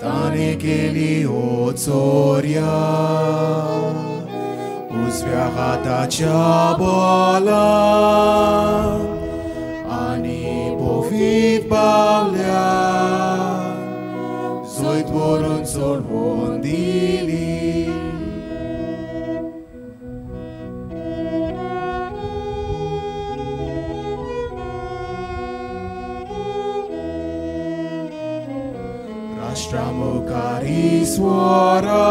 ताणें केली ओ चोरया उजव्या हाताच्या बोलान आनी बोफीत पावल्या जैत व्हरून चडवून दिली. राष्ट्रा मुखार ईश्वरान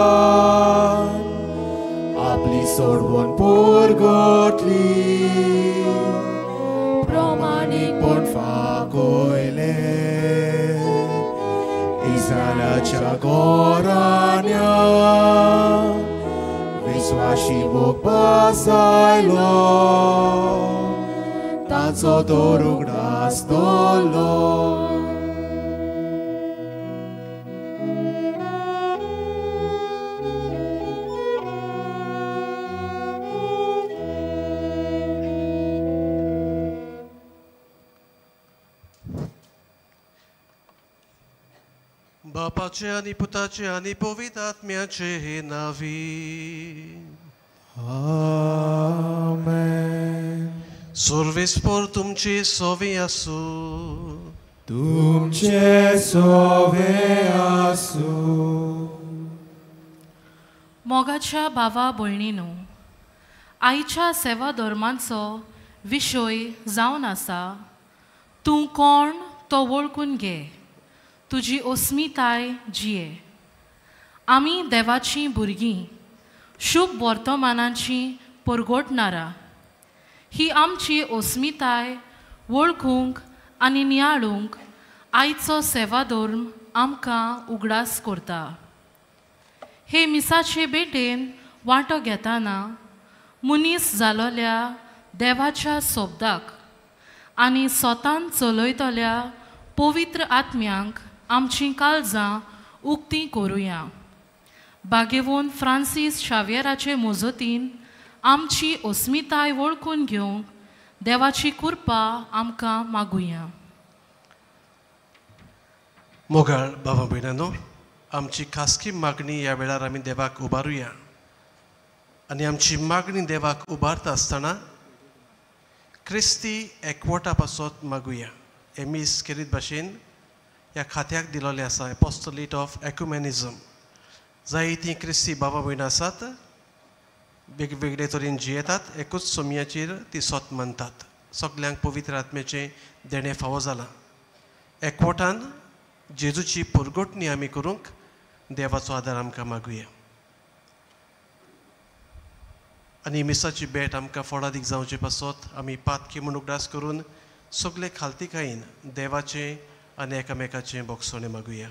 आपली सोडवण परगटली प्रमाणीकपण फागयलें इस्रायलाच्या घराण्यान विस्वाशी मोग बसायलो ताचो तो उगडास दवरलो. बापाचे आनी पुताचे आनी पवित्र आत्म्याचे नांवी. आमेन. सर्वेस्पर तुमचे सोवे आसूं. तुमचे सोवे आसूं. मोगाच्या भावा भयणीनो, आयच्या सेवा धर्मांचो विशय जावन आसा तूं कोण तो वळखून घे, तुजी अस्मिताय जिये. आमी देवाचीं भुरगीं, शुभ वर्तमानाची परगटणारा. ही आमची अस्मिताय वळखूंक आनी नियाळूंक आयचो सेवा धर्म आमकां उगडास करता. हे मिसाचे भेटेन वांटो घेतना मनीस जालोल्या देवाच्या शब्दाक आनी स्वतान चलयतल्या पवित्र आत्म्यांक आमचीं काळजां उक्तीं करुया. बागेवन फ्रांसीस शाव्येराचे मजतीन आमची अस्मिताय वळखून घेवंक देवाची कृपा आमकां मागुया. मोगाळ बाबा भयणांनो, आमची खासगी मागणी ह्या वेळार आमी देवाक उबारुया आनी आमची मागणी देवाक उबारता आसतना क्रिस्ती एकवटा पासत मागुया. हे मीस केरीत भाशेन ह्या खात्याक दिलोलें आसा, एपोस्टोलेट ऑफ एक्युमेनिजम. जायतीं क्रिस्ती बाबा भयणां आसात, वेगवेगळे तरेन जियेतात, एकूच सोमयाचेर ती सोत मानतात. सगल्यांक पवित्र आत्म्याचें देणें फावो जालां. एकवटान जेजूची परगटणी आमी करूंक देवाचो आदार आमकां मागुया आनी मिसाची भेट आमकां फळादीक जावचे पासत आमी पातकी म्हूण उगडास करून सगळे खालतीकायेन देवाचें आनी एकामेकाचें बोगसणें मागुया.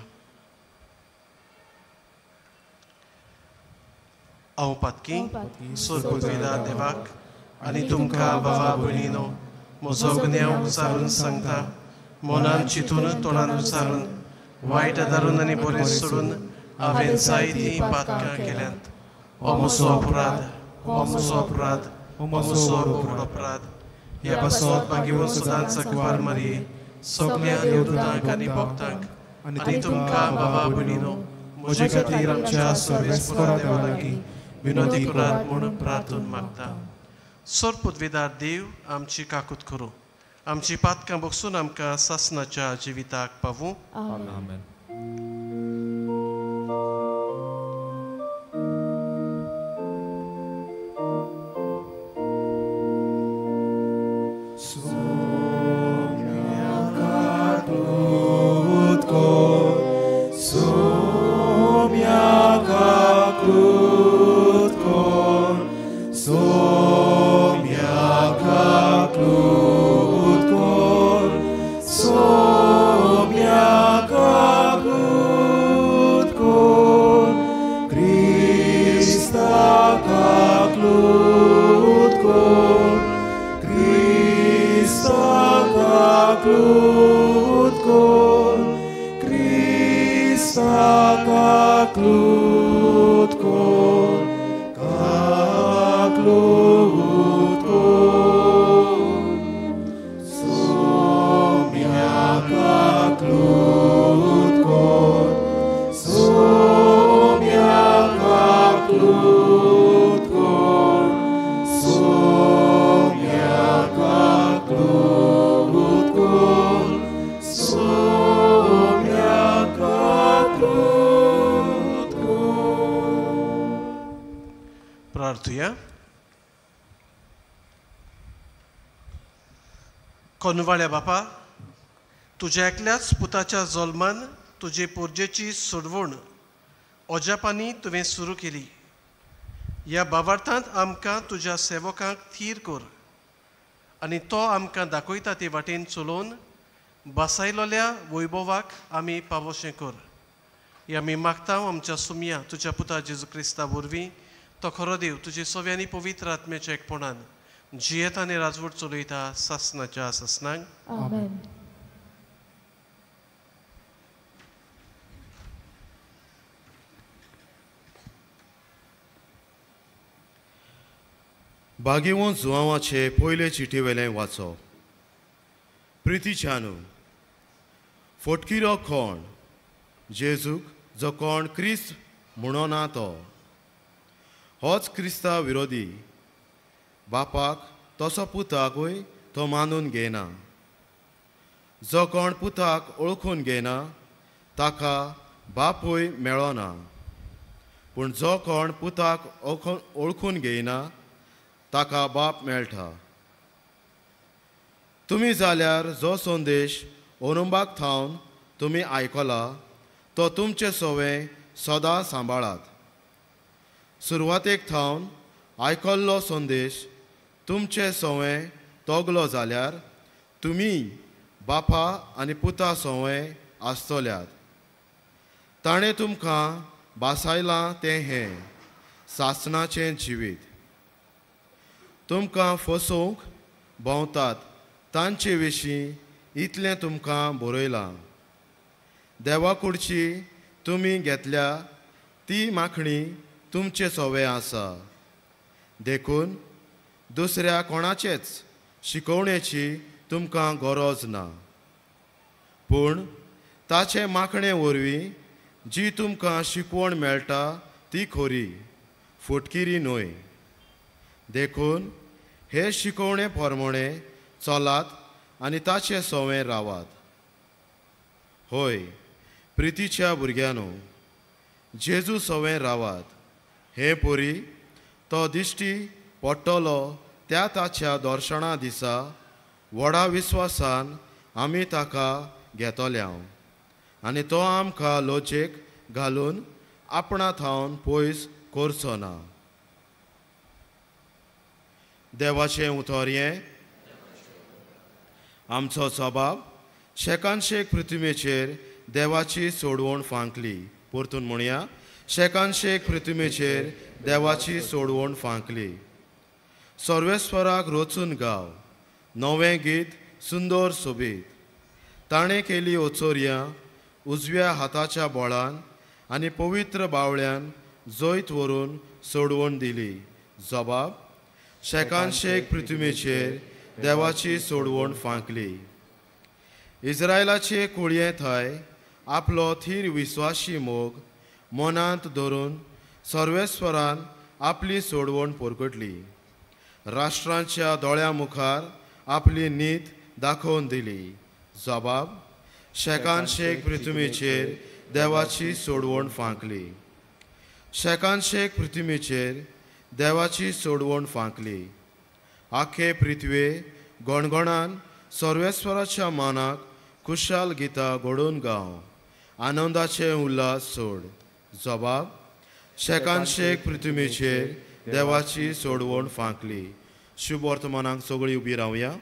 हांव पातकी सोरपुतविदा देवाक आनी तुमकां बाबा भयणीनो म्हजो गुन्यांव उचारून सांगता, मनान चिंतून तोंडान उचारून वायट आदारून आनी बरें सोडून हांवें जायतीं पातकां केल्यांत. हो म्हजो अपराध, हो म्हजो अपराध, हो म्हजो व्हड अपराध. ह्या पासत मागीर सदांच कुवार मारये सगल्या देवदूतांक आनी भक्तांक आनी तुमकां बाबा भयणीनो म्हजे खातीर आमच्या सर्वेस्परा देवा लागीं विनोदी करात म्हूण प्रार्थून मागता. सोर पदवीदार देव आमची काकूत करूं, आमची पातकां बगसून आमकां सासनाच्या जिविताक पावूं. आमेन. So प्रार्थुया. कोनवाळ्या बापा, तुज्या एकल्याच पुताच्या जल्मान तुजे पोरजेची सोडवण अजापांनी तुवें सुरू केली. ह्या भावार्थांत आमकां तुज्या सेवकांक थीर कर आनी तो आमकां दाखयता ते वाटेन चलोवन बसायलोल्या वैभवाक आमी पावोशें कर. हे आमी मागता आमच्या सुमया तुज्या पुता जेजू क्रिस्ता वरवीं, तो खरो देव तुजे सव्यांनी पवित्र आत्म्याच्या एकपणान जियेता आनी राजवट चलयता सासनाच्या सासनाक. आमेन. बागेवंत जुवांवाचे पयले चिटी वेलें वाचो. प्रितीच्यानू, फोटकिरो कोण जेजूक जो कोण क्रिस्त म्हणोना तो होच क्रिस्ता विरोधी. बापाक तसो पुताकूय तो मानून घेयना. जो कोण पुताक ओळखून घेयना ताका बापूय मेळना, पूण जो कोण पुताक ओळखून घेयना ताका बाप मेळटा. तुमी जाल्यार जो संदेश ओरंबाक थावन तुमी आयकला तो तुमचे सवें सदां सांबाळात. सुरवातेक थावन आयकल्लो संदेश तुमचे सवें तोगलो जाल्यार तुमी बापा आनी पुता सवें आसतल्यात. ताणें तुमकां बासायलां तें हें सासणाचें जिवीत. तुमकां फसोवंक भोंवतात तांचे विशीं इतलें तुमकां बरयलां. देवा कुडची तुमी घेतल्या ती माखणी तुमचे सवे आसा, देखून दुसऱ्या कोणाचेच शिकोवणेची तुमकां गरज ना. पूण ताचे माखणे वरवीं जी तुमकां शिकवण मेळटा ती खरी, फटकिरी न्हय. देखून हे शिकवणे प्रमाणे चलात आनी ताचे सवें रावात. होय प्रितीच्या भुरग्यांनो, जेजू सवें रावात. हे परी तो दिश्टी पडटलो त्या ताच्या दर्शना दिसा व्हडा विस्वासान आमी ताका घेतल्या आनी तो आमकां लजेक घालून आपणा थावन पयस करचो ना. देवाचें उतर हें. आमचो सबाब शेकानशेक पृथ्वीचेर देवाची सोडवण फांकली. परतून म्हणया, शेकानशेक पृथ्वीचेर देवाची सोडवण फांकली. सर्वेस्वराक रचून गाव नवें गीत सुंदर सोबीत. ताणें केली ओचोरयां उजव्या हाताच्या बोळान आनी पवित्र बावळ्यान जैत व्हरून सोडवण दिली. जबाब, शेकानशेक पृथ्वीचेर देवाची सोडवण फांकली. इस्रायलाचे कुळये थंय आपलो थीर विस्वाशी मोग मनांत धरून सर्वेस्वरान आपली सोडवण परगटली. राष्ट्रांच्या दोळ्यां मुखार आपली नीत दाखोवन दिली. जबाब, शेकानशेक पृथ्वीचेर देवाची सोडवण फांकली. शेकानशेक पृथ्वीचेर देवाची सोडवण फांकली. आखे पृथ्वे गणगणान सर्वेस्वराच्या मानाक खुशाल गितां घडोवन गाव, आनंदाचे उल्हास सोड. जबाब, शेकानशेक पृथ्वीचेर देवाची सोडवण फांकली. शुभ वर्तमानाक सगळीं उबी रावया.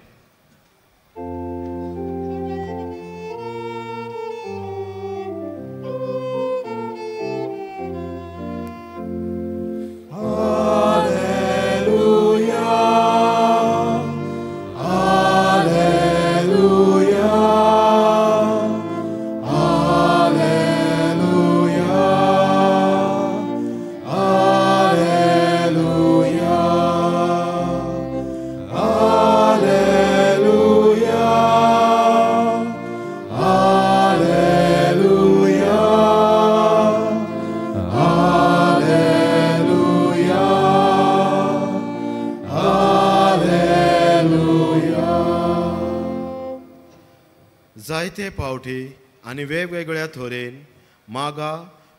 जायते पावटी आनी वेगवेगळ्या थरेन मागा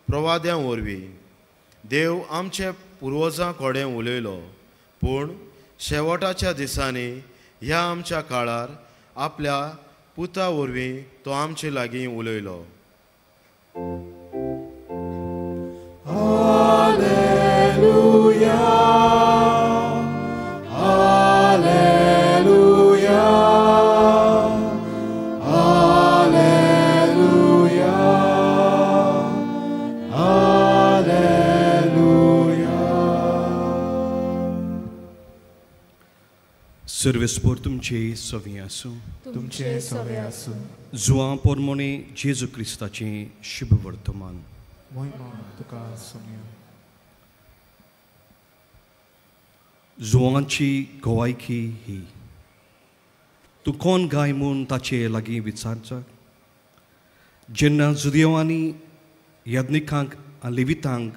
प्रवाद्यां वरवीं देव आमचे पुर्वजां कडेन उलयलो, पूण शेवटाच्या दिसांनी ह्या आमच्या काळार आपल्या पुता वरवीं तो आमचे लागीं उलयलो. Alleluia, Alleluia, Alleluia, Alleluia. सर्वेस्पोर तुमचे सवी आसूं, तुमचे सवे आसूं. जुआं पोरमोणे जेजू क्रिस्ताचें शुभ वर्तमान. मोहिमा तुका सोम्या. जुआंची गवायकी ही, तूं कोण गाय म्हूण ताचे लागीं विचारचाक. जेन्ना जुदेवांनी याज्ञिकांक आनी लेवितांक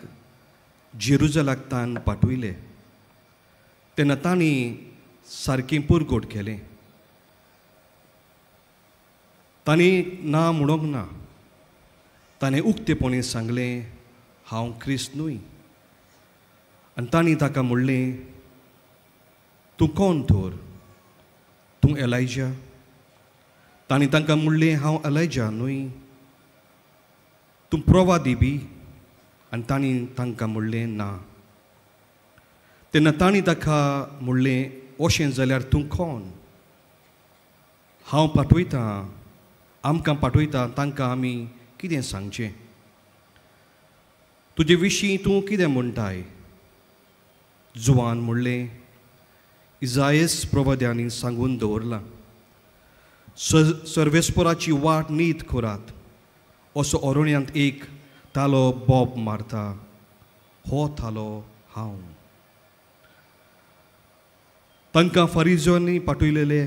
जेरुजलाक तान पाठयले तेन्ना तांणी सारकें पुरगोट केलें. तांणी ना म्हणूंक ना, ताणें उक्तेपणी सांगलें हांव क्रिस्त न्हय. आनी तांणी ताका म्हणलें तूं कोण तर, तूं एलायजा? तांणी तांकां म्हणलें हांव एलायजा न्हय. तूं प्रवादी बी? आनी तांणी तांकां म्हणलें ना. तेन्ना तांणी ताका म्हणलें अशें जाल्यार तूं कोण? हांव पाठयतां, आमकां पाठयता तांकां आमी कितें सांगचें? तुजे विशीं तूं कितें म्हणटाय? जुवान म्हणलें इजायस प्रवाद्यांनी सांगून दवरलां, सर्वेस्पोराची वाट नीत करात, असो अरण्यांत एक तालो बोब मारता, हो थालो हांव. तांकां फारिजोनी पाठयलेले,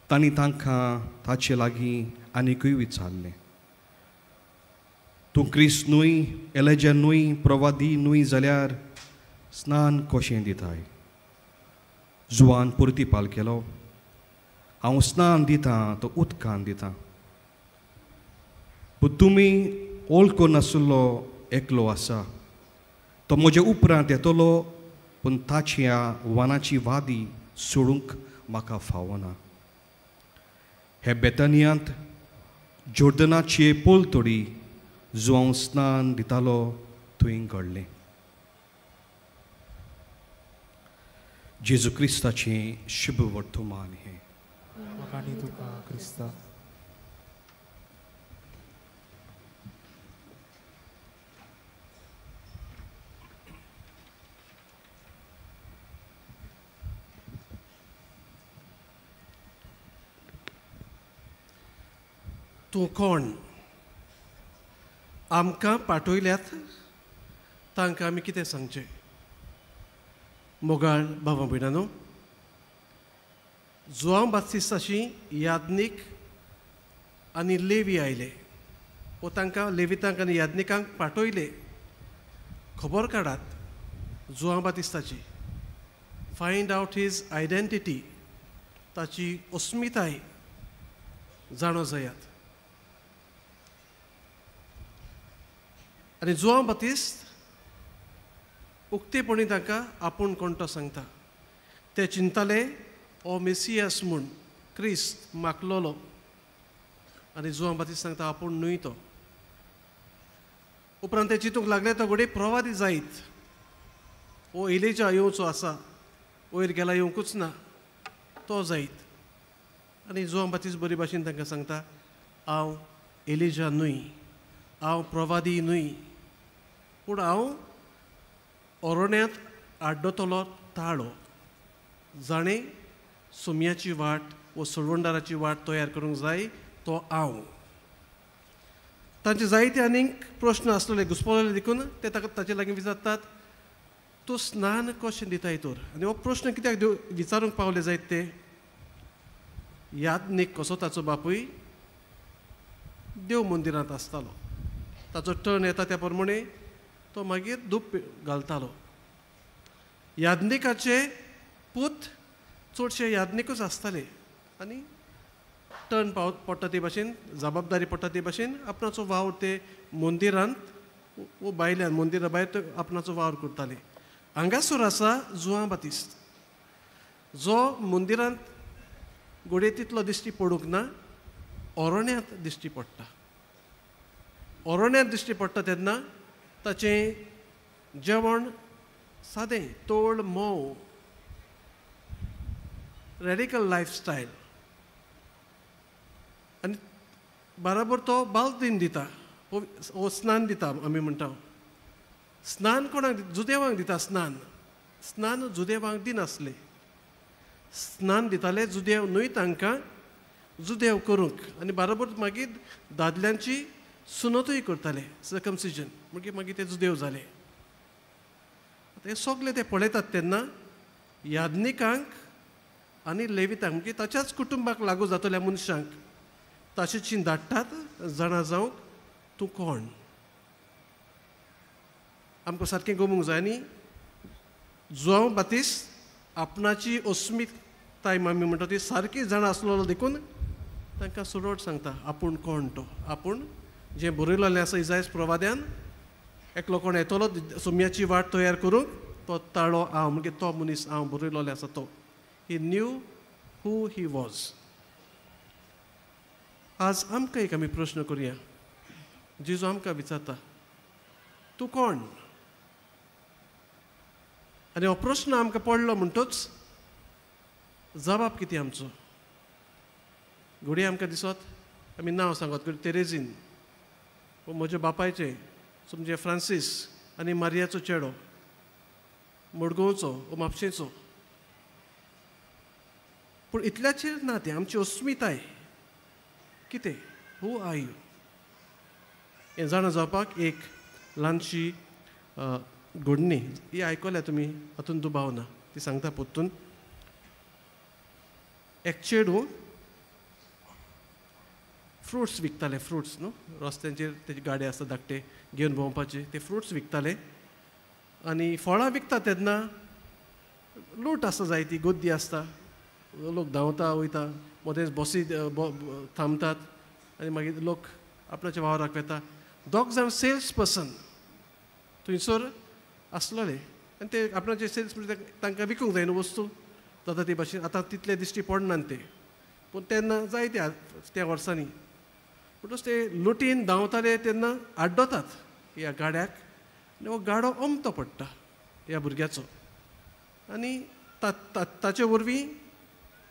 तांणी तांकां ताचे लागीं आनिकूय विचारलें तूं क्रिस्त न्हय, एलेजा न्हय, प्रवादी न्हय जाल्यार स्नान कशें दिताय? जुवान परतीपाल केलो हांव स्नान दितां तो उदकान दितां, पूण तुमी ओळखो नासलो एकलो आसा, तो म्हजे उपरांत येतलो, पूण ताच्या वानाची वादी सोडूंक म्हाका फावना. हे बेतानियांत जोर्दनाचे पलतडी जुआंव स्नान दितालो थंय घडलें. जेजू क्रिस्ताचें शुभ वर्तमान हें. तुका क्रिस्ता. तूं कोण? आमकां पाठयल्यात तांकां आमी कितें सांगचें? मोगाळ भावा भयणांनो, जुआंव बाप्तिस्ताची याज्ञीक आनी लेवी आयले वो तांकां लेवितांक आनी याज्ञिकांक पाठयले खबर काडात जुआंव बाप्तिस्ताची, फायंड आवट his identity, ताची अस्मिताय जाणो जायात. आनी जुआंव बाप्तिस्त उक्तेपणी तांकां आपूण कोण तो सांगता. ते चिंताले ओ मेसियास म्हूण, क्रिस्त माकलोलो. आनी जुआंव बाप्तिस्त सांगता आपूण न्हय तो. उपरांत ते चिंतूंक लागले तो घडये प्रवादी जायत, ओ एलिजा येवचो आसा, वयर गेला येवंकूच ना, तो जायत. आनी जुआंव बाप्तिस्त बरी भाशेन तांकां सांगता हांव एलिजा न्हय, हांव प्रवादी न्हय, पूण हांव अरण्यांत आड्डतलो ताळो, जाणें सोम्याची वाट वो सोडवणदाराची वाट तयार करूंक जाय तो हांव. तांचे जायते आनीक प्रश्न आसलेले घुसपलेले देखून ते ताका ताचे लागीं विचारतात तूं स्नान कशें दिताय तर? आनी हो प्रश्न कित्याक विचारूंक पावले जायत ते? याज्ञीक कसो ताचो बापूय देव मंदिरांत आसतालो, ताचो टर्न येता त्या प्रमाणे तो मागीर धूप घालतालो. याज्ञिकाचे पूत चडशे याज्ञिकूच आसताले आनी टर्न पाव पडटा ते भाशेन, जबाबदारी पडटा ते भाशेन आपणाचो वावर ते मंदिरांत वो भायल्यान मंदिरा भायर तो आपणाचो वावर करताले. हांगासर आसा जुआंव बातिस्त, जो मंदिरांत घडये तितलो दिश्टी पडूंक ना, ओरण्यांत दिश्टी पडटा. ओरण्यांत दिश्टी पडटा तेन्ना ताचें जेवण सादें, तोळ मोव, रेडिकल लायफस्टायल, आनी बराबर तो बालदीन दिता, वो स्नान दिता. आमी म्हणटा स्नान कोणाक? जुदेवांक दिता स्नान. स्नान जुदेवांक दिनासलें, स्नान दिताले जुदेव न्हय तांकां जुदेव करूंक, आनी बराबर मागीर दादल्यांची सुनतूय करताले, सर्कमसिजन, मागीर मागीर ते जुदेव जाले. ते सगळे ते पळयतात तेन्ना याज्ञिकांक आनी लेवितांक, म्हणजे ताच्याच कुटुंबाक लागू जातल्या मनशांक ताचेची धाडटात जाणा जावंक तूं कोण. आमकां सारकें गमूंक जाय. आनी जुआंव बातिस्त आपणाची अस्मिताय आमी म्हणटा ती सारकी जाणा आसलेलो देखून तांकां सरळ सांगता आपूण कोण तो. आपूण जें बरयलेलें आसा इजायस प्रवाद्यान, एकलो कोण येतलो सोम्याची वाट तयार करूंक, तो ताळो हांव, म्हणजे तो मनीस हांव बरयलेलो आसा तो. He knew who he was. आज आमकां एक आमी प्रश्न करुया. जेजू आमकां विचारता तूं कोण? आनी हो प्रश्न आमकां पडलो म्हणटच जबाब कितें आमचो? घडये आमकां दिसत आमी नांव सांगत, घडये तेरेझीन, म्हज्या बापायचें समजे फ्रांसीस आनी मारियाचो चेडो, मडगांवचो वो म्हापशेचो. पूण इतल्याचेर ना तें, आमची अस्मिताय कितें, हू are you, हें जाणा जावपाक एक ल्हानशी घडणी ही आयकल्या तुमी, हातून दुबाव ना. ती सांगता परतून. एक चेडूं फ्रुट्स विकताले, फ्रुट्स न्हू रस्त्यांचेर तेजी गाडी आसता धाकटे घेवन भोंवपाचे, ते फ्रुट्स विकताले. आनी फळां विकता तेन्ना लूट आसता जायती, गर्दी आसता, लोक धांवता वयता, मदेंच बसी थांबतात आनी मागीर लोक आपणाच्या वावराक वेता. दोग जाण सेल्स पर्सन थंयसर आसलेले आनी ते आपणाचे सेल्स तांकां विकूंक जाय न्हू वस्तू जाता ते भाशेन. आतां तितले दिश्टी पडना ते, पूण तेन्ना जायते त्या वर्सांनी. म्हणटच ते लुटीन धांवताले तेन्ना आड्डोतात ह्या गाड्याक आनी हो गाडो अमतो पडटा ह्या भुरग्याचो, आनी ताचे वरवीं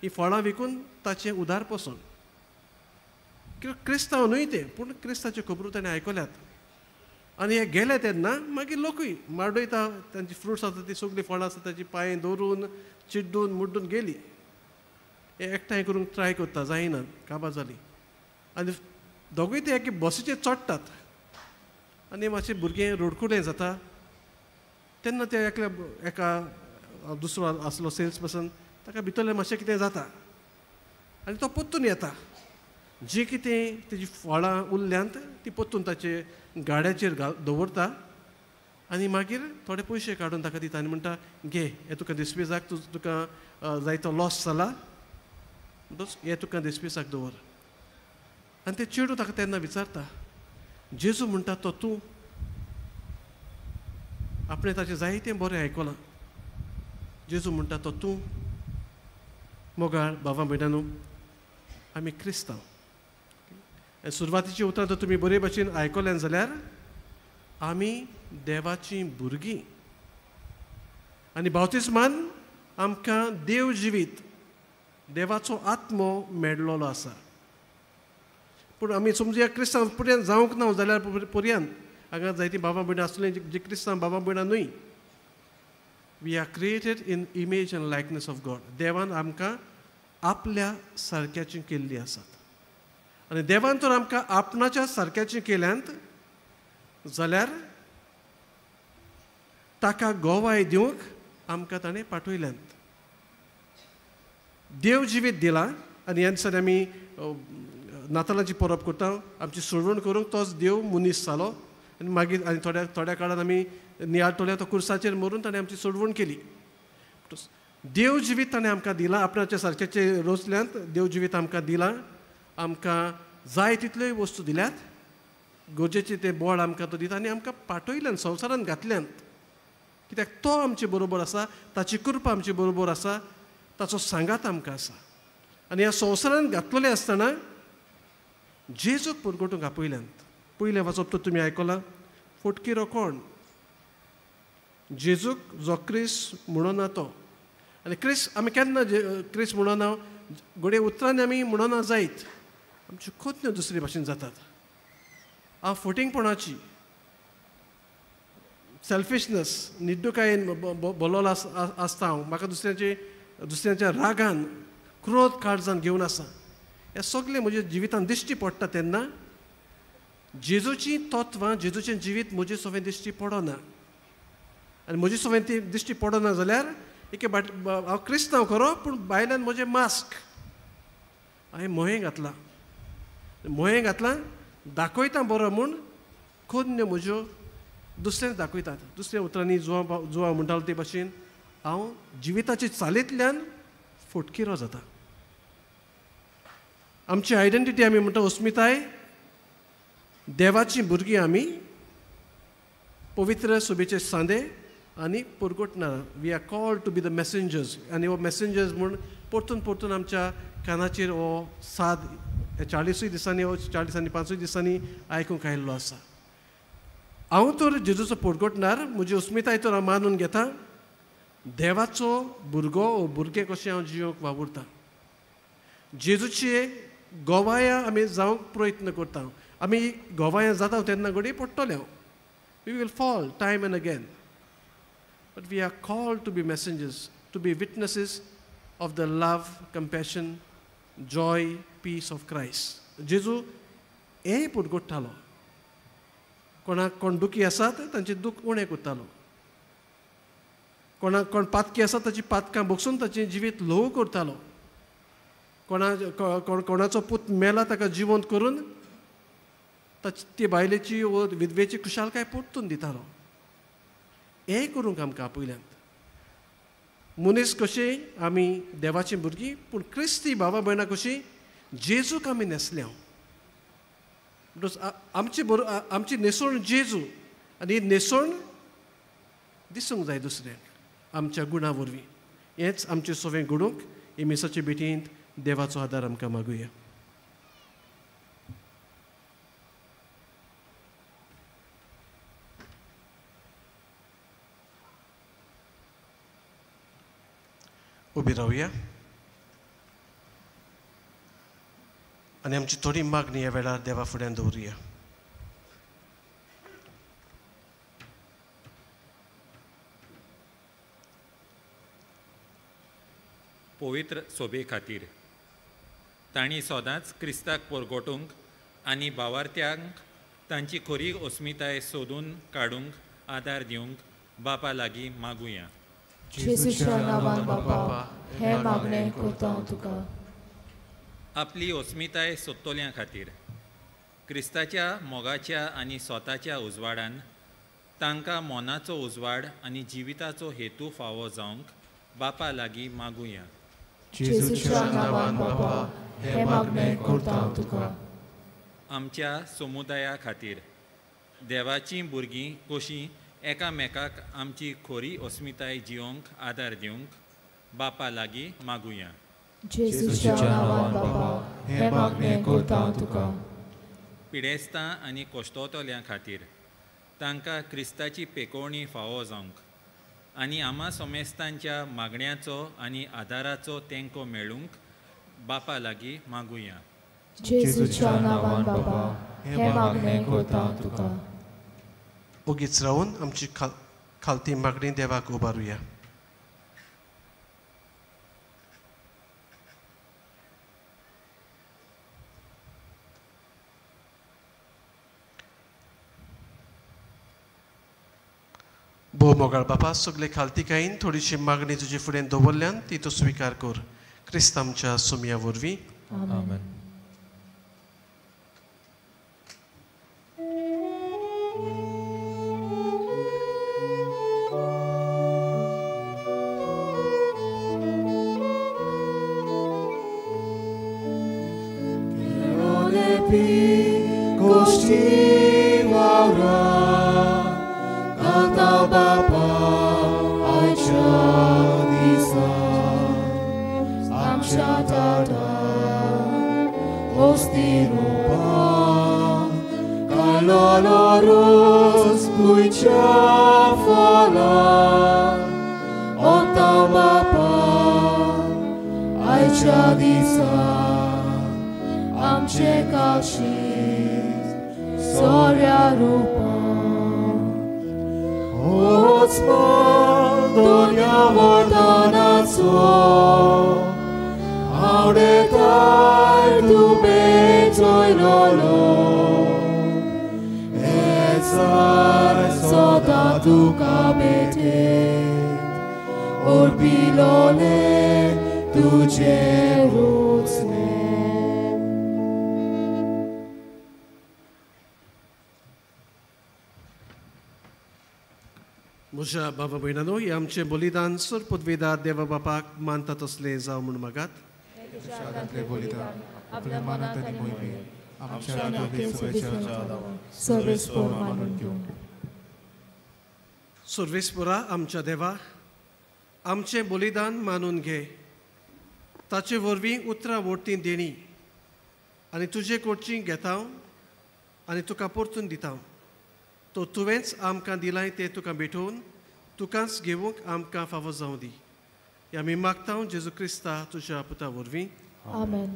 ही फळां विकून ताचें उदार पसून. क्रिस्तांव न्हय ते, पूण क्रिस्ताच्यो खबरो ताणें आयकल्यात. आनी हे गेले तेन्ना मागीर लोकूय माडयता, तांची फ्रुट्स आसा ती सगळीं फळां आसा ताची पांय दवरून चिड्डून मुड्डून गेली. हे एकठांय करूंक ट्राय करता, जायना, काबार जाली. आनी दोगूय ते एके बसीचेर चडटात आनी मातशें भुरगें रडकुलें जाता तेन्ना ते एकल्या एका दुसरो आसलो सेल्स पर्सन, ताका भितरलें मातशें कितें जाता आनी तो परतून येता. जी कितें तेजी फळां उरल्यांत ती परतून ताचे गाड्याचेर घाल दवरता आनी मागीर थोडे पयशे काडून ताका दिता आनी म्हणटा, घे हे तुका दिसपेजाक, तुका जायतो लॉस जाला म्हणटच हे तुका दिसपेजाक दवर. आनी ते चेडूं ताका तेन्ना विचारता, जेजू म्हणटा तो तूं, आपणें ताचें जायतें बरें आयकलां, जेजू म्हणटा तो तूं. मोगाळ भावा भयणांनो, आमी क्रिस्तांव. सुरवातीची उतरां तर तुमी बरे भाशेन आयकल्यान जाल्यार आमी देवाचीं भुरगीं आनी बाप्तिस्मान आमकां देव जिवीत, देवाचो आत्मो मेळ्ळोलो आसा. पूण आमी समजुया क्रिस्तांव पर्यंत जावंक ना जाल्यार पर्यंत हांगा जायतीं बाबा भयणां आसलीं जी क्रिस्तांव बाबा भयणां न्हय. We are created in image and likeness of God. देवान आमकां आपल्या सारक्याची केल्ली आसात आनी देवान तर आमकां आपणाच्या सारक्याची केल्यांत जाल्यार ताका गोवाय दिवंक आमकां ताणें पाठयल्यांत. देव जिवीत दिला आनी ह्या दिसांनी आमी नातालांची परब करता, आमची सोडवण करूंक तोच देव मनीस जालो आनी मागीर आनी थोड्या थोड्या काळान आमी नियाळटले तो कुर्साचेर मरून ताणें आमची सोडवण केली. देव जिवीत ताणें आमकां दिलां, आपणाच्या सारक्याचे रोसल्यांत देव जिवीत आमकां दिलां, आमकां जाय तितल्योय वस्तू दिल्यात, गरजेचें तें बळ आमकां तो दिता आनी आमकां पाठयल्यान संवसारान घातल्यान, कित्याक तो आमचे बरोबर आसा, ताची कृपा आमचे बरोबर आसा, ताचो सांगात आमकां आसा. आनी ह्या संवसारान घातलेलें आसतना जेजूक परगटूंक आपयल्यान. पयलें वाचप तर तुमी आयकलां, फटकिरो कोण? जेजूक जो क्रिस म्हणना तो. आनी क्रिस आमी केन्ना क्रिस म्हणना, घडये उतरांनी आमी म्हणना जायत, आमच्यो खोतन्यो दुसरे भाशेन जातात. हांव फटींगपणाची, सेल्फिशनस, निड्डुकायेन बोलोलो आसता हांव, म्हाका दुसऱ्यांच्या रागान क्रोध काळजान घेवन आसा. हें सगळें म्हज्या जिवितान दिश्टी पडटा तेन्ना जेजूचीं तत्वां, जेजूचें जिवीत म्हजे सवें दिश्टी पडना. आनी म्हजे सवें ती दिश्टी पडना जाल्यार एके बाट हांव क्रिस्तांव खरो, पूण भायल्यान म्हजें मास्क हांवें मोहें घातलां, मोहें घातलां दाखयता बरो म्हूण खोन्न्यो म्हज्यो दुसऱ्यांक दाखयतात. दुसऱ्या उतरांनी जुवा म्हणटालो ते भाशेन हांव जिविताचे चालींतल्यान फटकिरो जाता. आमची आयडेंटिटी आमी म्हणटा अस्मिताय, देवाचीं भुरगीं आमी, पवित्र सभेचे सांदे आनी परगटना. We are called to be the messengers. आनी हो मॅसेंजर्स म्हूण परतून परतून आमच्या कानाचेर हो साद 40 दिसांनी, हो 40 आनी 5 दिसांनी आयकूंक आयिल्लो आसा. हांव तर जेजूचो परगटणार, म्हजी अस्मिताय तर हांव मानून घेता, देवाचो भुरगो वो भुरगें कशें हांव जियोंक वावुरता. जेजूचे गोवाया आमी जावंक प्रयत्न करता. आमी गोवाया जाता तेन्ना घडये पडटले हांव. We will fall time and again, but we are called to be messengers, to be witnesses of the love, compassion, joy, peace of Christ. जेजू हें परगट्टालो. कोणाक कोण दुखी आसात तांचें दूख उणें करतालो, कोणाक कोण पातकी आसा ताची पातकां बगसून ताचें जिवीत ल्हव करतालो, कोणाचो पूत मेला ताका जिवंत करून ताची ती बायलेची वो विधवेची खुशालकाय परतून दितालो. हें करूंक आमकां आपयल्यात. मनीस कशी आमी देवाचीं भुरगीं, पूण क्रिस्ती भावा भयणां कशीं जेजूक आमी न्हेसल्या. आमची आमची न्हेसवण जेजू, आनी ही न्हेसवण दिसूंक जाय दुसऱ्यांक आमच्या गुणा वरवीं. हेंच आमचें सवें घडूंक हे मिसाचे भेटींत देवाचो आदार आमकां मागुया. उबी रावया आनी आमची थोडी मागणी ह्या वेळार देवा फुड्यान दवरुया. पवित्र सोबे खातीर तांणी सदांच क्रिस्ताक परगटूंक आनी भावार्थ्यांक तांची खरी अस्मिताय सोदून काडूंक आदार दिवंक बापा लागीं मागुया. जेजूच्या नांवान बापा हें मागणें करता हांव तुका. आपली अस्मिताय सोदतल्यां खातीर क्रिस्ताच्या मोगाच्या आनी स्वताच्या उजवाडान तांकां मनाचो उजवाड आनी जिविताचो हेतू फावो जावंक बापा लागीं मागुया. जेजूच्या नांवान बापा हें मागणें करता हांव तुका. आमच्या समुदाया खातीर देवाचीं भुरगीं कशीं एकामेकाक आमची खरी अस्मिताय जिवंक आदार दिवंक बापा लागीं मागुया. जेजूच्या नांवान बापा हें मागणें करता हांव तुका. पिडेस्तां आनी कश्टोतल्यां खातीर तांकां क्रिस्ताची पेकोवणी फावो जावंक आनी आमा समेस्तांच्या मागण्याचो आनी आदाराचो तेंको मेळूंक बापा लागीं मागुया. जेजूच्या नांवान बापा हें मागणें करता हांव तुका. ओगीच रावन आमची खालती मागणी देवाक उबारुया. भोव मोगाळ बापा, सगळे खालतीकायेन थोडीशी मागणी तुजे फुडें दवरल्यान ती तूं स्विकार कर. क्रिस्त आमच्या सुमया वरवीं. आमेन. Costi आशीस सोऱ्या रुपान होच मान दोन्या वरदानाचो आवडेताय तूं बेचयलोलो एसाय सदां तुका भेटेत ओर्बिलोले तुझे रुचने. म्हज्या बाबा भयणानो, हें आमचें बलिदान सरपदवेदा देवा बापाक मानता तसलें जावं म्हूण मागात. तांतलें बलिदान आपल्या मानांत आनी मोहिमेंत आमच्या सर्वेस्पोर मानून घेवं. सर्वेस्पोरा आमच्या देवा, आमचें बलिदान मानून घे, ताचे वरवीं उतरां वरतीं देणी आनी तुजे कडची घेता आनी तुका परतून दिता. तो तुवेंच आमकां दिलाय तें तुका भेटोवन तुकाच घेवंक आमकां फावो जावं दी. ह्या आमी मागता जेजू क्रिस्ता तुज्या पुता वरवीं. आमेन.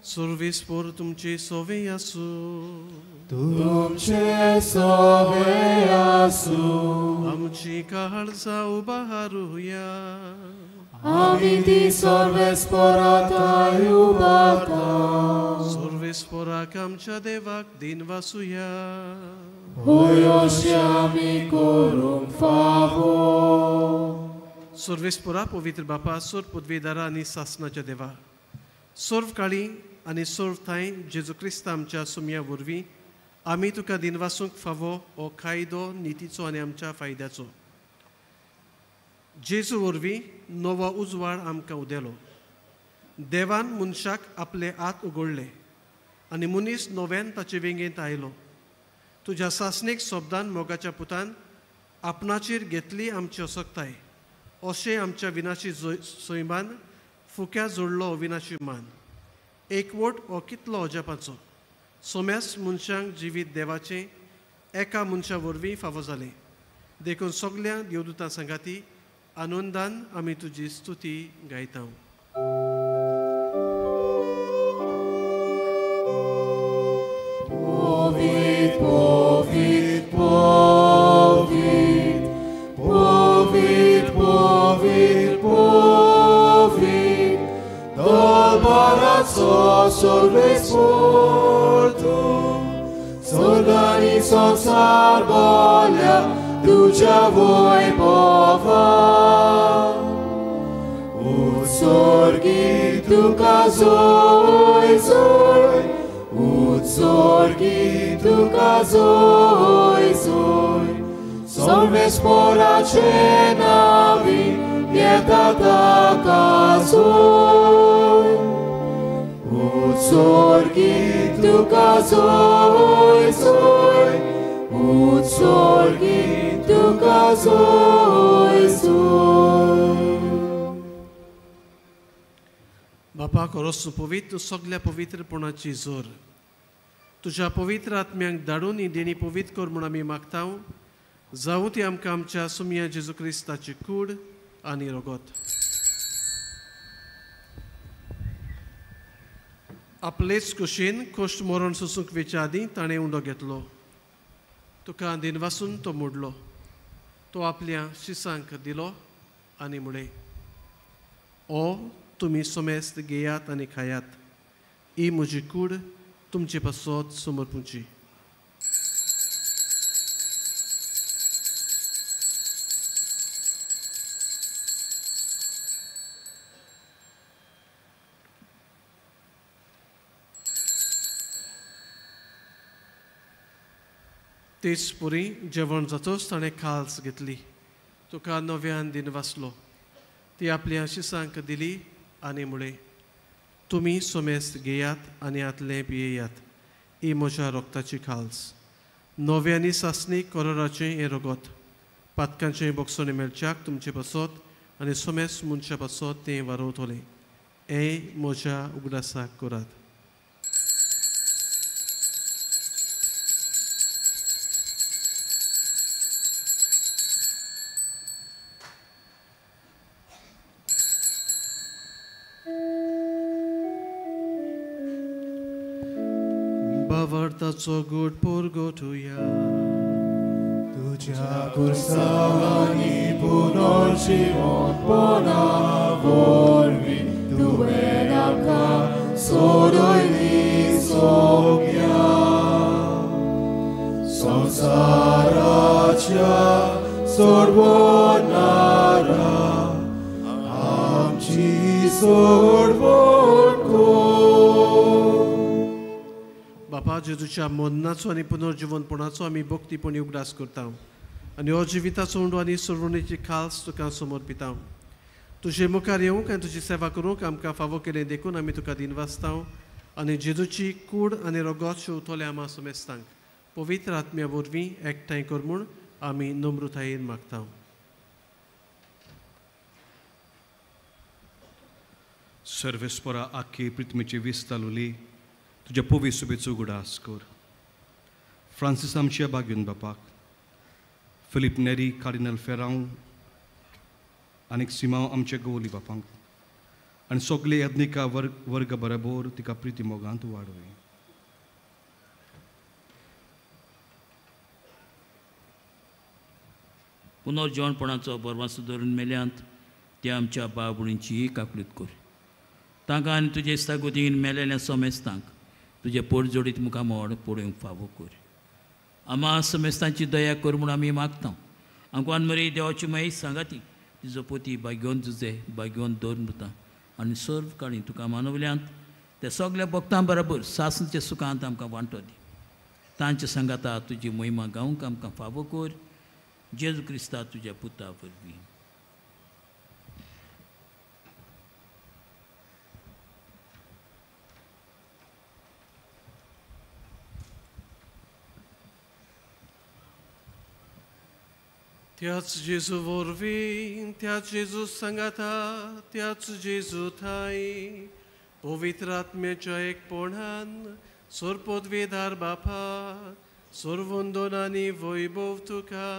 सर्वेस्पोर तुमचे सोवे आसूं. तुमचे सोवे आसूं. आमची काळजां उबारुया. आमी ती सर्वेस्पोराक उबारता. सर्वेस्पोराक आमच्या देवाक दिन वासुया. होय अशें आमी करूंक फावो. सर्वेस्पोरा पवित्र बापा, सर्व पदवीदारा आनी सासनाच्या देवा, सर्व काळी आनी सर्व थांय जेजू क्रिस्ता आमच्या सुमया वरवीं आमी तुका दिनवासूंक फावो हो कायदो नितीचो आनी आमच्या फायद्याचो. जेजू वरवीं नवो उजवाड आमकां उदेलो. देवान मनशाक आपले हात उगडले आनी मनीस नव्यान ताचे वेंगेंत आयलो. तुज्या सासणीक शब्दान मोगाच्या पुतान आपणाचेर घेतली आमची असक्ताय, अशें आमच्या विनाशी सैमान फुक्या जोडलो अविनाशी मान. एकवट हो कितलो अजापाचो, सोम्यास मनशांक जिवीत देवाचें एका मनशा वरवीं फावो जालें. देखून सगल्या देवदूतां सांगाती आनंदान आमी तुजी स्तुती गायता. Povit, povit, povit, povit, povit, povit, dal barazzo sorvesportu, sorgani sonsar bolja, ducia voi pova. Utsorgi tuka zoi zoi, Utsorgi tuka zoi zoi, Sorvespora cenavi, pietata casoi. Utsorgi tuka zoi zoi, Utsorgi tuka zoi zoi. बापा खरोच पवित्र सगल्या पवित्रपणाची जोर तुज्या पवित्र आत्म्यांक धाडून ही देणी पवित्र कर म्हूण आमी मागता. जावं ती आमकां आमच्या सुमया जेजू क्रिस्ताची कूड आनी रगत. आपलेच कुशीन कश्ट मरण सोसूंक वेच्या आदीं ताणें उंडो घेतलो, तुका दिनवासून तो मोडलो, तो आपल्या शिसांक दिलो आनी म्हळें, ओ तुमी सोमेस्त घेयात आनी खायात, ही म्हजी कूड तुमचे पासत समर्पुची. तेच पुरी जेवण जातोच ताणें खाल्स घेतली, तुका नव्यान दिन वाचलो, ती आपल्या शिसांक दिली आनी म्हळें, तुमी सोमेस्त घेयात आनी हातलें पियेयात, ही म्हज्या रोगताची खाल्स, नव्यानी सासणी करोराचें हें रगत, पातकांचें बोगसणें मेळच्याक तुमचे पासत आनी सोमेस्त मनशा पासत तें वारोवतलें, हें म्हज्या उगडासाक करात. भावार्थाचो गोड परगटुया. तुज्या खुर्सांनी पुनर्जिवंतपणा वरवीं तुवें आमकां सोडयली सोम्या. संवसाराच्या सोडवणारा आमची सोडवण कर. बापा, जेजूच्या मरणाचो आनी पुनर्जिवंतपणाचो आमी भक्तीपणी उगडास करता आनी हो जिविताचो उंडो आनी सोडवणेची खास तुका समर्पिता. तुजे मुखार येवंक आनी तुजी सेवा करूंक आमकां फावो केलें देखून आमी तुका दिनवासता आनी जेजूची कूड आनी रगत शेवतले आमा समेस्तांक पवित्र आत्म्या वरवीं एकठांय कर म्हूण आमी नम्रतायेन मागता. सर्वेस्परा आख्खे पृथ्वीचे विस्तालुली तुज्या पवी सुबेचो उगडास कर. फ्रांसीस आमच्या बागीन बापाक, फिलीप नेरी कार्डिनल फेरांव आनी सिमांव आमच्या गवली बापांक आनी सगळे यज्ञिका वर्ग बरोबर तिका प्रिती मोगांत वाडोय. पुनर्जिवणपणाचो बरवासो धरून मेल्यांत त्या आमच्या बाबुणींची काकळीत कर. तांकां आनी तुजे इस्तागोतीन मेलेल्या समेस्तांक तुजे पोटजोडीत मुखामोड पळोवंक फावो कर. आमा समेस्तांची दया कर म्हूण आमी मागता. आमकां मरे देवाची महेश सांगाती तुजो पोती भाग्योन तुजे भाग्योन दवर मृता आनी सर्व काणी तुका मानवल्यांत त्या सगल्या भक्तां बराबर सासणच्या सुखांत आमकां वांटो दी. तांच्या सांगाता तुजी मोहिमा गावंक आमकां फावो कर. जेजू क्रिस्ता तुज्या पुता वरवीं. त्याच जेजू वरवीं, त्याच जेजू सांगाता, त्याच जेजू ठाई पवित्र आत्म्याच्या एकपणान सोरपदवीधार बापा सोरवंदन आनी वैभव तुका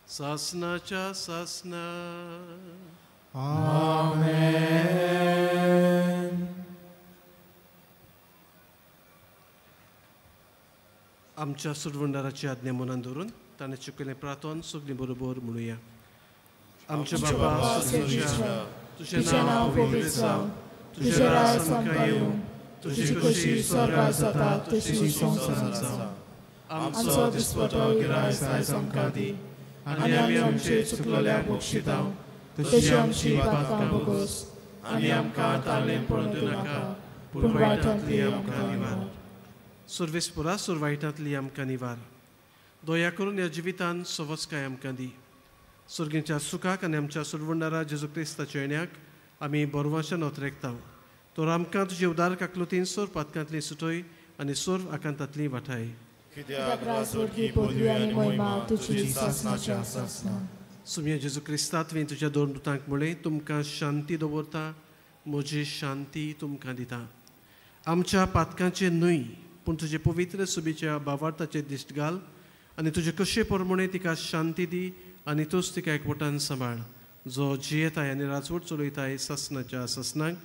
सासनाच्या सासना. आमेन. आमच्या सुरवंडाराची आज्ञा मनान धरून ताणें चुकयलें प्रार्थन सगळीं बरोबर म्हणुया. आमच्या बापा तुजें नांव पवित्र जावं, तुजें राज आमकां येवं, तुजी खोशी स्वर्गार जाता तशी संवसारांत जावं. आमचो दिसपटो गिरायस आयज आमकां दी आनी आमी आमचे चुकलेल्या बक्षिता तशी आमची पातकां भोगोस आनी आमकां ताळें पडून दिवं नाका पूण वायटांतली आमकां निवार. सुर्वेसपुरा सुर वायटांतली आमकां निवार. दया करून ह्या जिवितान सवस्काय आमकां दी. सुर्गींच्या सुखाक आनी आमच्या सुरवंडारा जेजू क्रिस्ताच्या येण्याक आमी बरवाशा नोतरेकता. तर आमकां तुजे उदार काकलुतीन सोर पातकांतली सुटय आनी सोर आकांतांतली वाठाय. सुम्या जेजू क्रिस्ता तुवें तुज्या दोन दुतांक म्हळें, तुमकां शांती दवरता, म्हजी शांती तुमकां दिता. आमच्या पातकांचें न्हय पूण तुजे पवित्र सुबीच्या भावार्थाचेर दिश्ट घाल आनी तुजे कशे प्रमाणे तिका शांती दी आनी तूंच तिका एकवटान सांबाळ, जो जियेताय आनी राजवट चलयताय सासनाच्या सासनाक.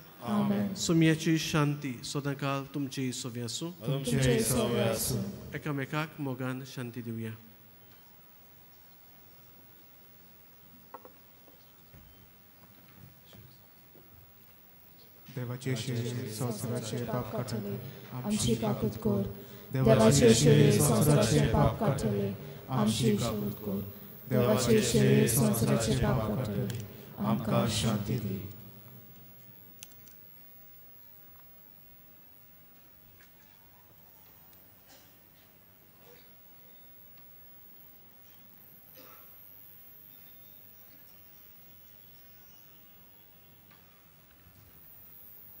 सुम्याची शांती सदांकाल तुमची सोवी आसूं. एकामेकाक मोगान शांती दिवया. देवाचे शरीर संवसाराचे पाप काडटले आमची काकूत कर. देवाचे शरीर संवसाराचे पाप काडटले आमची काकूत कर. देवाचे शरीर संवसाराचे पाप काडटले आमकां शांती दी.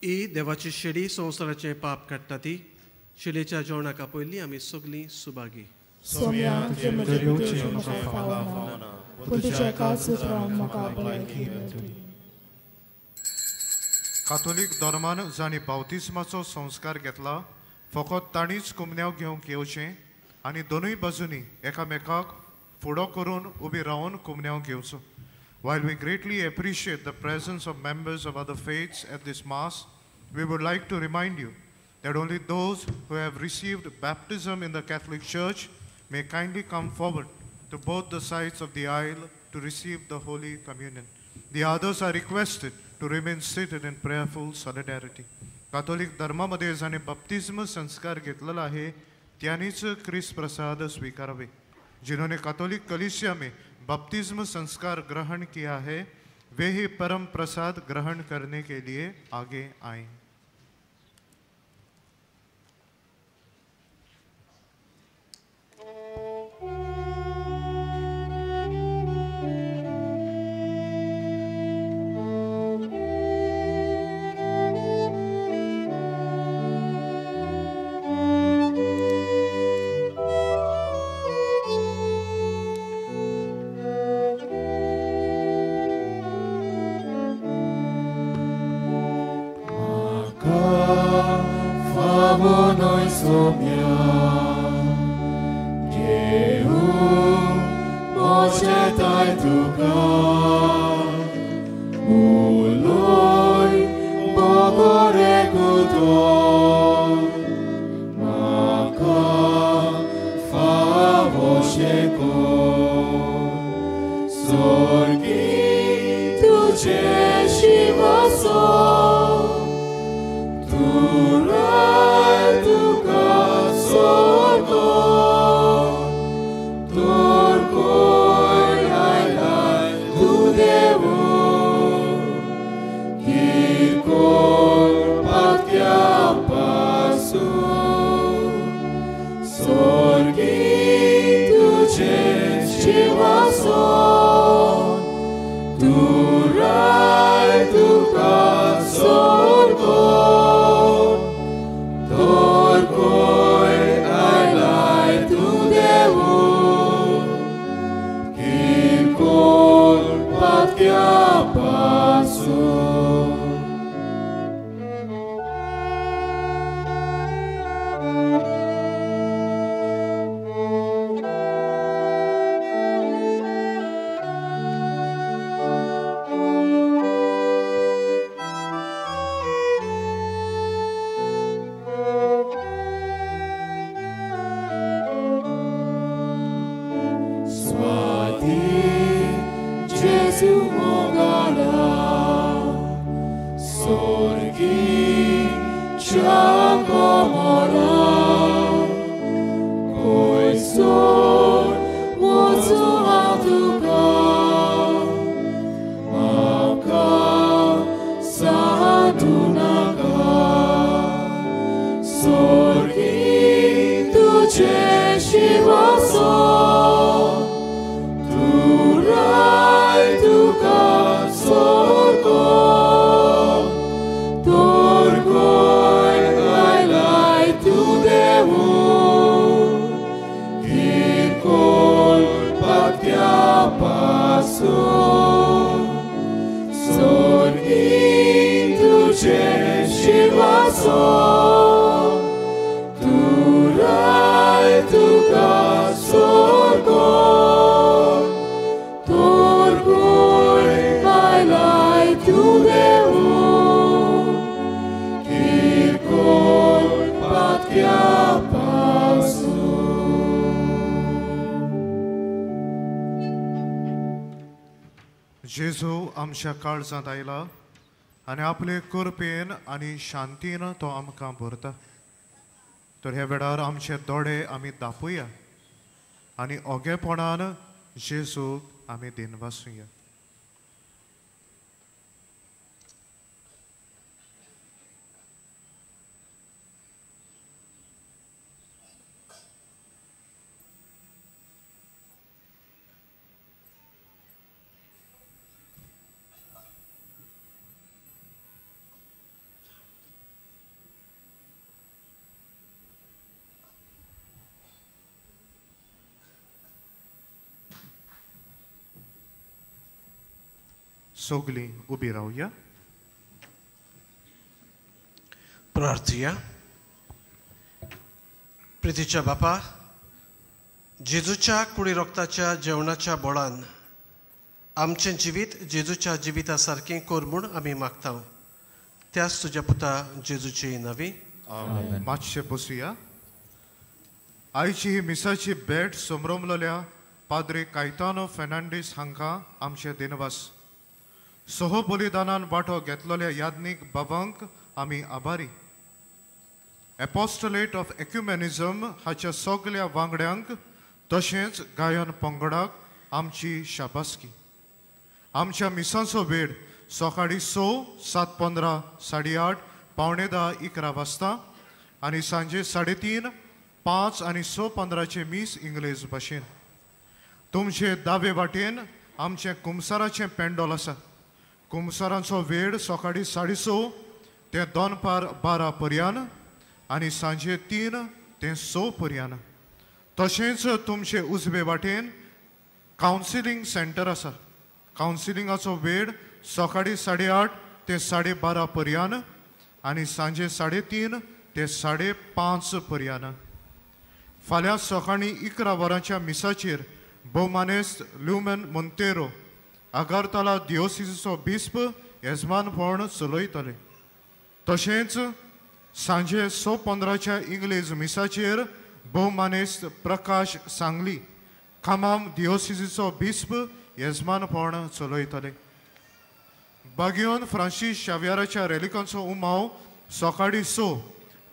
ही देवाची शेडी संवसाराचें पाप काडटा ती शेडीच्या जेवणाक आपयल्ली आमी सगळीं सुभागी. काथोलीक धर्मान जांणी बावतिस्माचो संस्कार घेतला फकत तांणीच कुमन्यांव घेवंक येवचें आनी दोनूय बाजूंनी एकामेकाक फुडो करून उबी रावन कुमन्यांव घेवचो. While we greatly appreciate the presence of members of other faiths at this Mass, we would like to remind you that only those who have received baptism in the Catholic Church may kindly come forward to both the sides of the aisle to receive the Holy Communion. The others are requested to remain seated in prayerful solidarity. Catholic धर्मामध्ये ज्याने बप्तिस्म संस्कार घेतलेला आहे त्यांनीच ख्रिस्त प्रसाद स्वीकारावे. जिन्होंने Catholic कलीसिया में बपतिस्म संस्कार ग्रहण किया है वे ही परम प्रसाद ग्रहण करने के लिए आगे आएं. जेजू आमच्या काळजांत आयला आनी आपले कृपेन आनी शांतीन तो आमकां भरता. तर ह्या वेळार आमचे दोळे आमी दापुया आनी ओगेपणान जेजूक आमी दिनवासुया. सगळीं उबी रावया. प्रार्थुया. प्रितीच्या बापा, जेजूच्या कुडी रोगताच्या जेवणाच्या बोळान आमचें जिवीत जेजूच्या जिविता सारकें कर म्हूण आमी मागता. त्याच तुज्या पुता जेजूची नवी. आमेन. मातशें बसुया. आयची ही मिसाची भेट समरमलेल्या पाद्रे कायतानो फेर्नांडीस हांकां आमचे दिनवास. सह बलिदानान वांटो घेतलेल्या याज्ञीक बाबांक आमी आभारी. एपोस्टलेट ऑफ एक्युमेनिजम हाच्या सगल्या वांगड्यांक तशेंच गायन पंगडाक आमची शाबासकी. आमच्या मिसांचो वेळ सकाळीं 6, 7:15, 8:30, 9:45, 11 वाजता आनी सांजे 3:30, 5 आनी 6:15 मीस इंग्लेज भाशेन. तुमचे दावे वाटेन आमचें कुमसाराचें पेंडोल आसा. कुमसारांचो वेळ सकाळीं 6:30 ते दनपार 12 पर्यंत आनी सांजे 3 ते 6 पर्यंत. तशेंच तुमचे उजवे वाटेन कावन्सिलींग सेंटर आसा. कावन्सिलिंगाचो वेळ सकाळीं 8:30 ते 12:30 पर्यंत आनी सांजे 3:30 ते 5:30 पर्यंत. फाल्यां सकाळीं 11 वरांच्या मिसाचेर भोवमानेस्त ल्युमेन मोंतेरो आगरतला दियोसिसचो बिस्प येजमानपण चलयतले. तशेंच सांजे 6:15 इंग्लेज मिसाचेर भोवमानेस्त प्रकाश सांगली खामाम दियोसिसचो बिस्प येजमानपण चलयतले. बागियोन फ्रांसीस शाव्याराच्या रेलिकांचो उमाव सकाळीं 6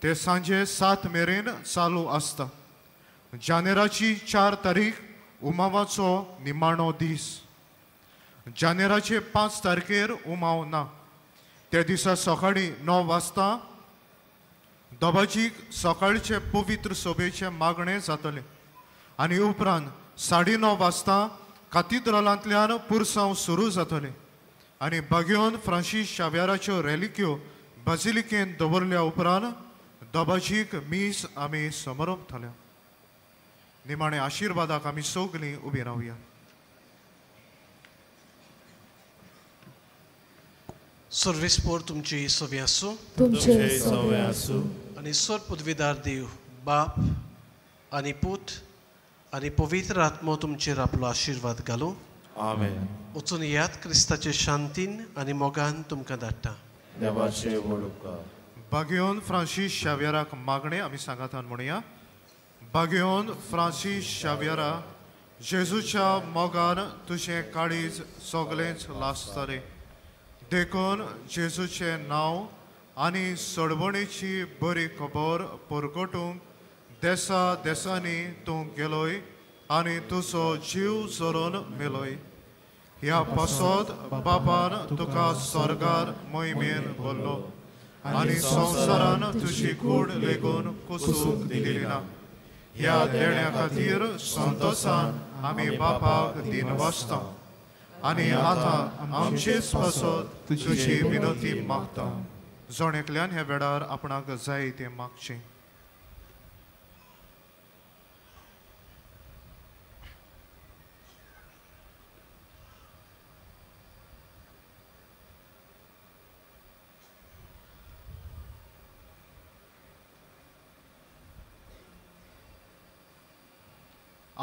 ते सांजे 7 मेरेन चालू आसता. जानेराची 4 तारीख उमावाचो निमाणो दीस. जानेराचे 5 तारखेर उमाव ना. त्या दिसा सकाळीं 9 वाजता दबाजीक सकाळचे पवित्र सभेचें मागणें जातलें आनी उपरांत 9:30 वाजता कातिद्रालांतल्यान पुरसांव सुरू जातलें आनी बागियोन फ्रांसीस शाव्याराच्यो रेलिक्यो बाजिलिकेन दवरल्या उपरांत दबाजीक मीस आमी समरपतले. निमाणे आशिर्वादाक आमी सगलीं उबी रावया. सर्वेस्पोर तुमची सवे आसूं, तुमचे सवे आसूं. आनी सर पदवीदार देव बाप आनी पूत आनी पवित्र आत्मो तुमचेर आपलो आशिर्वाद घालूं. आमेन. वचून याद क्रिस्ताचे शांतीन आनी मोगान तुमकां धाडटा. देवाचे व्हड उपकार. बागियोन फ्रांसीस शाव्याराक मागणें आमी सांगातान म्हणया. बागियोन फ्रांसीस शाव्यारा, जेजूच्या मोगान तुजें काळीज सगळेंच लासतलें. देखून जेजूचें नांव आनी सडवणेची बरी खबर परगटूंक देसा देसांनी तूं गेलोय आनी तुजो जीव जोरून मेलोय. ह्या पासत बापान तुका स्वर्गार मोहिमेन भरलो आनी संवसारान तुजी कूड लेगून कुसूंक दिली ना. ह्या देण्या खातीर संतोसान आमी बापाक दिनवासता आनी आतां आमचेच पासत तुजी विनंती मागता. जण एकल्यान ह्या वेळार आपणाक जाय तें मागचें.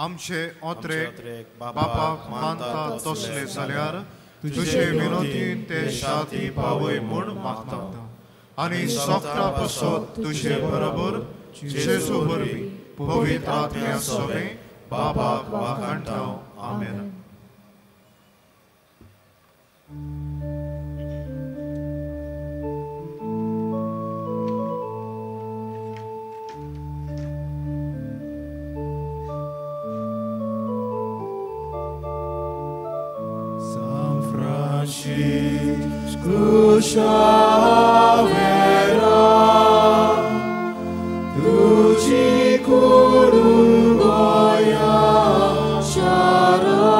आमचे ओत्रेक बापाक मानता तसले जाल्यार तुजे विनोतीन ते शाती पावय म्हूण मागता आनी सोकता पासत तुजे बरोबर जेजू वरवीं पवित्र आत्म्या सवें बापाक वाखाणटा. आमेन. Xaviera, tuji kurugoya shara,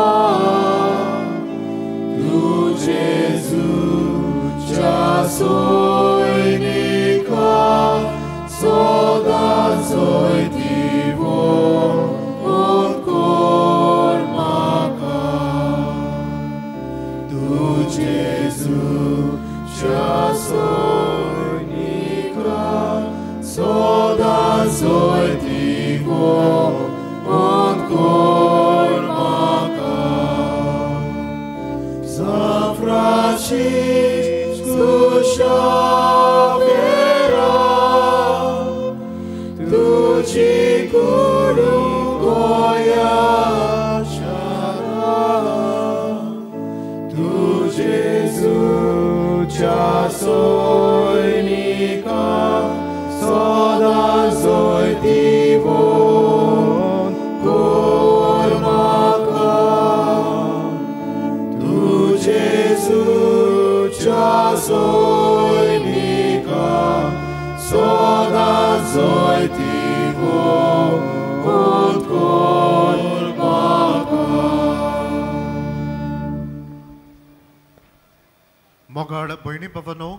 tu Jesu chasoinika, soda zoitivo onkor maka, tu Jesu chasoinika, soda zoitivo onkor maka. San Francisco Xaviera, जेजूच्या सैनिका सदां जैतिवंत कर म्हाका. तूं जेजूच्या सैनिका सदां जैतिवंत कर म्हाका. मोगाळ भयणी बाबांनो,